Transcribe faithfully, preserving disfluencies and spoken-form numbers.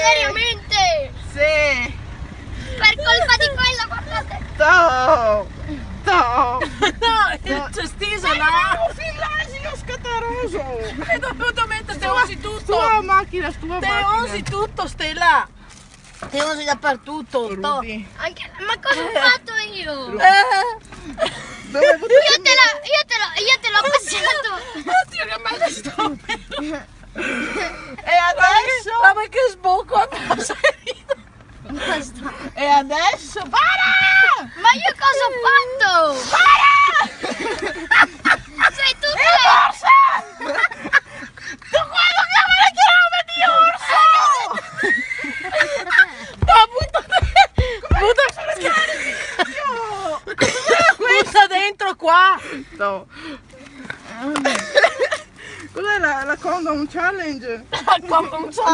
Seriamente? Sì. Per colpa di quello, guardate. Toh! Toh! No, el cestiso là! Dai, no, fin là, xe uno scataroso! Te dovuto meter, te usi tuto! Tua machina, tua machina! Te usi tuto, Stela! Te usi dapartuto! Rubi. Anche, ma cosa ho fatto io? Rubi. Eh. Dove butti? Io te l'ho, io te l'ho, io te l'ho passato. Oddio, che mal de stomaco! E adeso? Ma che sboco, cosa hai? E adeso? Para! Ma io cosa ho fatto? Para! Sei tu che... Orso! Tu quello che vuole tirarmi di orso! No, buta, buta, buta dentro qua! No. Cos'è la, la condom challenge? La condom challenge.